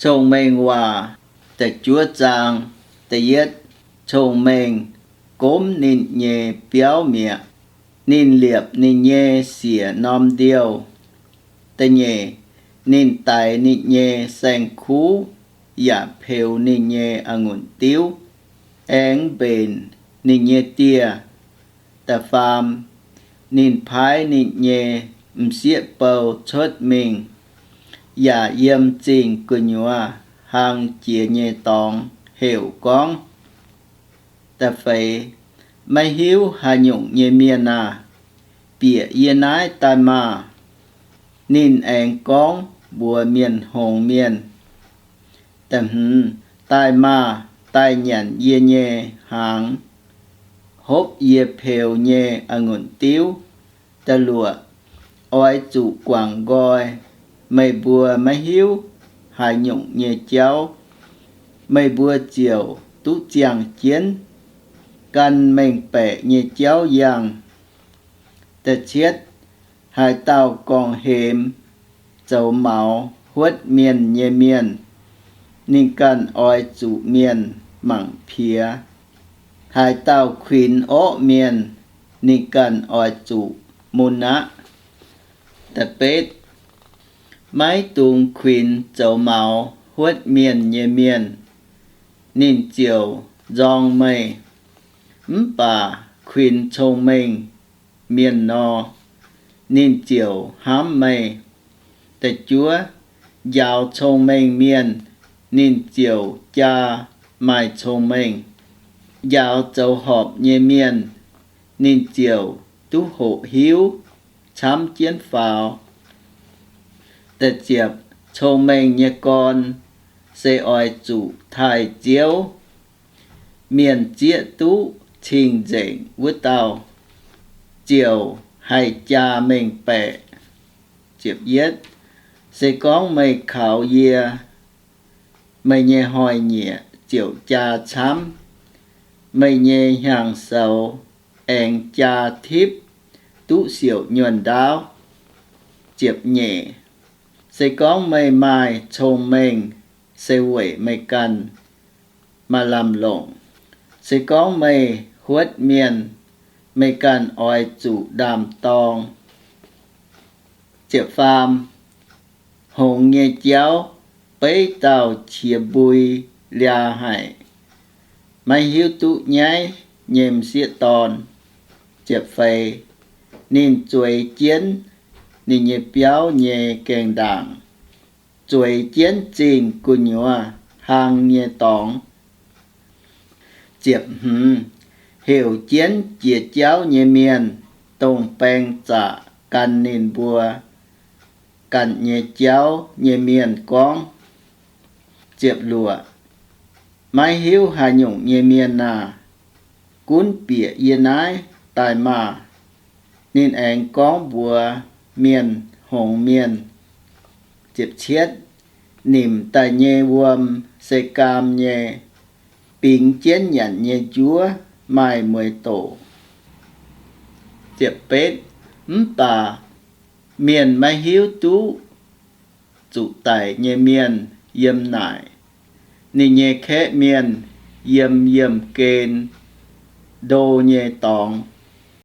Cong-Mengh Waac da'juov zaang, da'yietv, cong-mengh gomv ninh nyei biauv mi'aqv. Ninh liepc ninh nyei siec norm ndiouh. Da'nyeic, ninh daix ninh nyei saeng-kuv yaac peux ninh nyei a'ngunc diuv, aengx mbenc ninh nyei dieh. Da'faam, ninh paaiv ninh nyei m'sieqv bou cuotv mingh, yaac yiem zingh gu'nyuoz hlang jiex nyei dorngx heuc gorngv, Da'feix, maiv hiuv haaix nyungc nyei mienh aah! Bieqc yie naaiv daaih maah! Ninh aengx gorngv mbuox mienh hngongx mienh, Da'hmz, daaih maah! Daaih nyanc yie nyei hnaangx, hopv yie peux nyei a'ngunc diuv. Da'luoqc, oix zuqc guangc nqoi. Meih mbuo maiv hiuv haaix nyungc nyei jauv, meih mbuo ziouc duqv ziangh jienv gan mengh baeqc nyei jauv yangh. Da'cietv, haaix dauh gorngv-hemx zoux maux huotv mienh nyei mienh, ninh ganh oix zuqc mienh mangc piex. Haaix dauh kuinx orqv mienh, ninh ganh oix zuqc mun aqv. Da'betv, maiv dungx kuinx zoux maux huotv mienh nyei mienh, ninh ziouc nzorng meih. Mv baac kuinx cong-mengh mienh nor, ninh ziouc hnamv meih. Da'juov, njaaux cong-mengh mienh, ninh ziouc jaa maaih cong-mengh. Njaaux zoux horpc nyei mienh, ninh ziouc duqv hoqc hiuv camv jienv faaux. Da'ziepc, cong-mengh nyei gorn se oix zuqc taaih Ziouv. Mienh zieqv duqv cing-nzengc wuov dauh ziouc haih jaa mengh baeqc. Se gorngv meih kaux yie, meih nyei hnoi-nyieqc ziouc jaa camv. Meih nyei hnyangx-soux aengx jaa tipv duqv siouc nyuonh ndaauv. Ziepc nyeic, se gorngv meih maaih cong-mengh, se weic meih ganh maaih lamh longc. Se gorngv meih huotv mienh, meih ganh oix zuqc ndaam-dorng. Ziepc faam, hngongx nyei jauv beiv dauh qiex mbui liaa haic, maiv hiuv duqv nyaiv nyei m'sieqv dorn. Ziepc feix, ninh zueiz jienv ninh nyei biauv nyei gaengh ndaangc, zueiz jienv zingh gu'nyuoz hlang nyei dorngx. Ziepc hmz, heuc jienv jiex jauv nyei mienh, dongh baeng zaqc gan ninh mbuo ganh nyei jauv nyei mienh gorngv. Ziepc luoqc, maiv hiuv haaix nyungc nyei mienh aah! Gunv bieqc yie naaiv daaih maah! Ninh aengx gorngv mbuox mienh hngongx mienh. Ziepc cietv, nimc daaih nyei wuom se gaam nyei, bingx jienv nyanc nyei njuov maaih mueiz doc. Ziepc betv, mv baac mienh maiv hiuv duqv zuqc daic nyei mienh yiem naaic. Ninh nyei kaeqv mienh yiem yiemh gen ndo nyei dorngx.